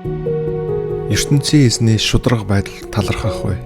Ертөнцийн эзний шударга байдал талархах вэ?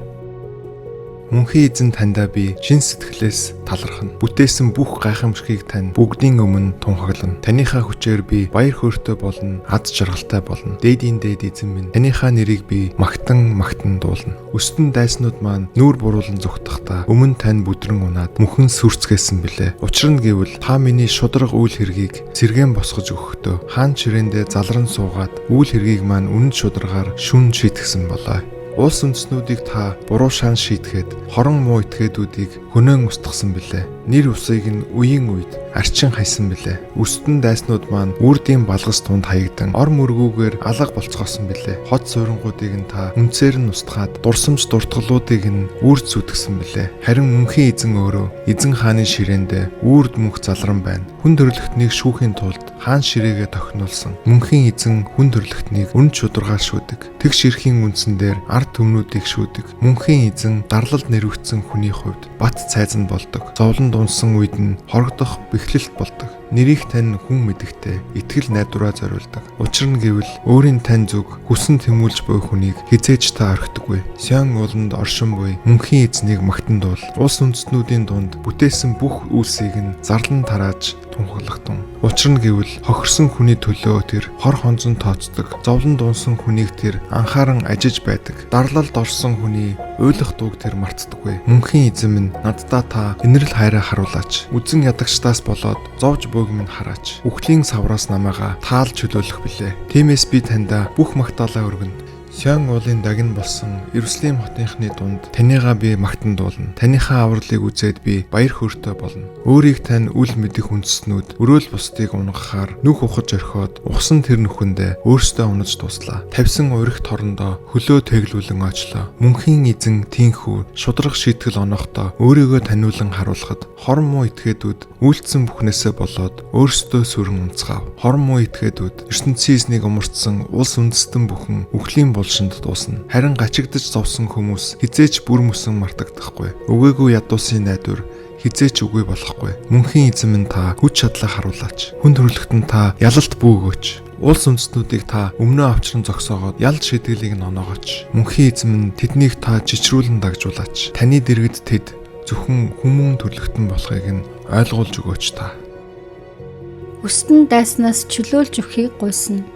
Мөнхийн эзэн таньдаа би чин сэтгэлээс талархана. Бүтээсэн бүх гайхамшигыг тань бүгдийн өмнө тунхаглана. Таныхаа хүчээр би баяр хөөртэй болно, ад жаргалтай болно. Дээдийн дээд эзэн минь, таныхаа нэрийг би магтан магтан дуулна. Өстөн дайснууд маань нүүр буруулан зүхтахдаа өмнө тань бүдрэн унаад мөнхэн сүрцгээсэн билээ. Учир нь гэвэл та миний шударга үйл хэргийг сэргээн босгож өгөхдөө хаан чирээндээ залран суугаад үйл хэргийг маань үнэн шударгаар шүн шийтгсэн болоо. Улс үндэстнүүдийг та буруу шан шийтгэхэд хорон муу этгээдүүдийг хөнөөн устгасан билээ. Нэр усыг нь үеийн үед арчин хайсан билээ. Өстөн дайснууд маань үрдийн балгас тунд хаягдан ор мөргүүгээр алга болцгоосон билээ. Хот суурингуудыг нь та үнцээр нь устгаад дурсамж дуртгалуудыг нь үрд зүтгэсэн билээ. Харин мөнхийн эзэн өөрөө эзэн хааны ширээндээ үрд мөнх залран байна. Хүн төрлөختнийг шүүхийн тулд хаан ширээгээ тохинулсан. Мөнхийн эзэн хүн төрлөختнийг үнэн шударгаар шүүдэг. Тэгш эрхийн үндсэн дээр ард түмнүүдийг шүүдэг. Мөнхийн эзэн дарлалд нэрвэгдсэн хүний хувьд бат цайзан болдог. Зовлонд унсан үед нь хорогдох бэхлэлт болдог. Нэрийг тань хүн мэдэхтэй итгэл найдвараа зориулдаг. Учир нь гэвэл өөрийн тань зүг хүсэн тэмүүлж буй хүнийг хизээж та орхидоггүй. Сион ууланд оршин буй мөнхийн эзнийг магтан дуул. Улс үндэстнүүдийн дунд бүтээсэн бүх үйлсийг нь зарлан тарааж тунхаглахтун. Учир нь гэвэл хохирсон хүний төлөө тэр хор хонзон тооцдог. Зовлон дунсан хүнийг тэр анхааран ажиж байдаг. Дарлалд орсон хүний уйлах дууг тэр мартдаггүй. Мөнхийн эзэн минь, наддаа та инэрл хайраа харуулаач. Үзэн ядагчдаас болоод зовж буйг минь хараач. Үхлийн савраас намайгаа таал чөлөөлөх билээ. Тиймээс би таньда бүх магтаалаа өргөнө. Сион уулын дагин болсон Иерусалим хотынхны дунд таныгаа би магтан дуулна. Таныхаа авралыг үзээд би баяр хөөртэй болно. Өөрийг тань үл мэдэх үндэстнүүд өрөөл бусдыг унгахаар нүх ухаж орхиод ухсан тэр нүхэндээ өөрсдөө унаж дуслаа. Тавьсан уригт хорондоо хөлөө тэглүүлэн очлоо. Мөнхийн эзэн тийнхүү шударга шийтгэл онохдоо өөрийгөө таниулан харуулхад хорон муу этгээдүүд үйлдсэн бүхнээсээ болоод өөрсдөө сүрэн унцгаав. Хорон муу этгээдүүд ертөнцийн эзнийг умарцсан улс үндэстэн бүхэн үхлийн булшинд дуусна. Харин гачигдаж зовсон хүмүүс хизээч бүр мөсөн мартагдахгүй. Үгээгүй ядуусын найдвар хизээч үгүй болохгүй. Мөнхийн эзэн минь, та хүч чадлаа харуулаач. Хүн төрөлхтөн та ялалт бүү өгөөч. Улс үндэстнүүдийг та өмнөө авчран зогсоогоод ялд шийтгэлийг нь оноогооч. Мөнхийн эзэн минь, тэднийг та чичрүүлэн дагжуулаач. Таны дэргэд тэд зөвхөн хүмүүн төрлөختөн болохыг нь ойлгуулж өгөөч та. Өстөн дайснаас чөлөөлж өгөхийг гуйсан.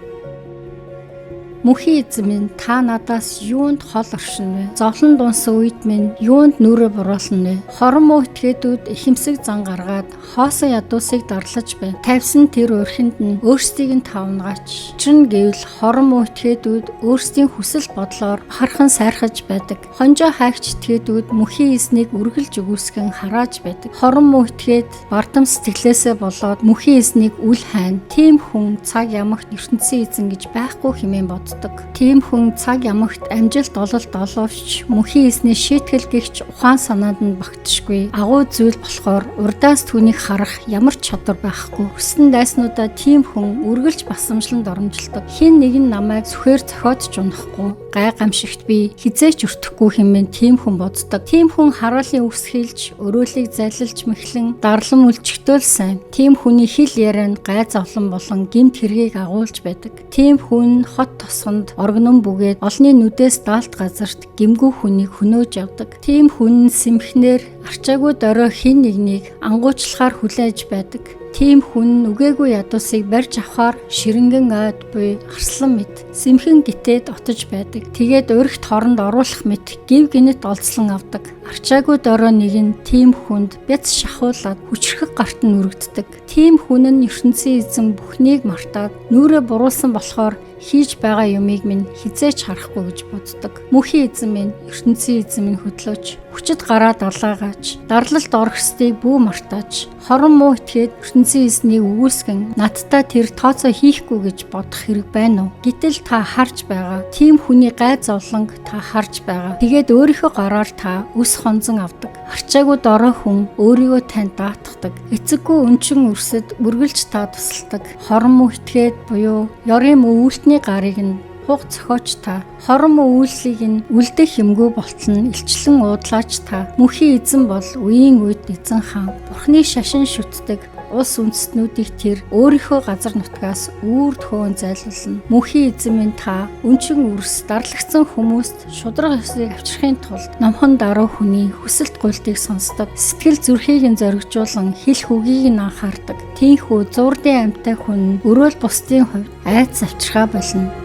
Мөнхийн эзэн минь, та надаас юунд хол оршино вэ? Зовлон дунсан үед минь юунд нүрээ буруулна вэ? Хорон муу этгээдүүд ихэмсэг зан гаргаад хоосон ядуусыг дарлаж байна. Тавьсан тэр урхинд нь өөрсдийг нь тавнагаач. Учир нь гэвэл хорон муу этгээдүүд өөрсдийн хүсэл бодлоор бахархан сайрхаж байдаг. Хонжоо хайгч этгээдүүд мөнхийн эзнийг үргэлж үгүйсгэн харааж байдаг. Хорон муу этгээд бардам сэтгэлээсээ болоод мөнхийн эзнийг үл хайна. Тийм хүн цаг ямагт ертөнцийн эзэн гэж байхгүй хэмээн боддог. Тийм хүн цаг ямагт амжилт ололт оловч мөнхийн эзний шийтгэл гихч ухаан санаанд нь багтшгүй. Агуу зүйл болохоор урдаас түүнийг харах ямар ч чадвар байхгүй. Хүссэн дайснуудаа тийм хүн үргэлж басамжлан доромжилдог. Хэн нэгэн намайг сүхээр зохиод ч унахгүй. Гай гамшигт би хизээч өртөхгүй хэмээн тийм хүн боддог. Тийм хүн хараалын үгс хэлж, өрөөлийг залилж мэхлэн дарлан мүлжихдээ л сайн. Тийм хүний хэл ярианд гай зовлон болон гэмт хэргийг агуулж байдаг. Тийм хүн хот тосгонд оргинон бүгээд олонний нүдээс даалт газарт гэмгүй хүнийг хөнөөж явдаг. Тийм хүн сэмхнэр арчаагүй дорой хэн нэгнийг ангуучлахаар хүлээж байдаг. Тийм хүн үгээгүй ядуусыг барьж авахаар ширэнгэн ойд буй арслан мэт сэмхэн гитээд отож байдаг. Тэгээд уригт хоронд оруулах мэт гив гинэт олзлон авдаг. Арчаагүй дорой нэг нь тийм хүнд бяц шахуулаад хүчрхэг гарт нь өргөддөг. Тийм хүн нь ертөнцийн эзэн бүхнийг мартаад нүрээ буруулсан болохоор хийж байгаа юмыг минь хизээч харахгүй гэж боддог. Мөнхийн эзэн минь, ертөнцийн эзэн минь, хөдлөөч. Хүчит гараад алаагаач. Дарлалд орох ёстыг бүү мартаач. Хорон муу этгээд ертөнцийн эзнийг үгүйсгэн надтай тэр тооцоо хийхгүй гэж бодох хэрэг байна уу? Гэтэл та харж байгаа. Тийм хүний гай зовлонг та харж байгаа. Тэгээд өөрийнхөө гараар та өс хонзон авдаг. Арчаагүй дорой хүн өөрийгөө танд даатгадаг. Эцэггүй өнчин өрсөд үргэлж та тусалдаг. Хорон муу этгээд буюу ёрын өвөлтний гарыг нь хуг зохиоч та, хорон муу үйлсийг нь үлдэх юмгүй болтол нь илчлэн уудлаач та. Мөнхийн эзэн бол үеийн үед эзэн хаан. Бурхны шашин шүтдэг. Улс үндэстнүүдийг тэр өөрийнхөө газар нутгаас үүр төхөөн зайлуулна. Мөнхийн эзэн минь та өнчин үрс дарлагдсан хүмүүст шударга ёсыг авчрахын тулд номхон даруй хүний хүсэлт гуйлтыг сонсдог. Сэтгэл зүрхийг нь зоригжуулан хэлэх үгийг нь анхаардаг. Тийнхүү зуурдын амьтай хүн өрөөл бусдын хувьд айц авчирхаа болно.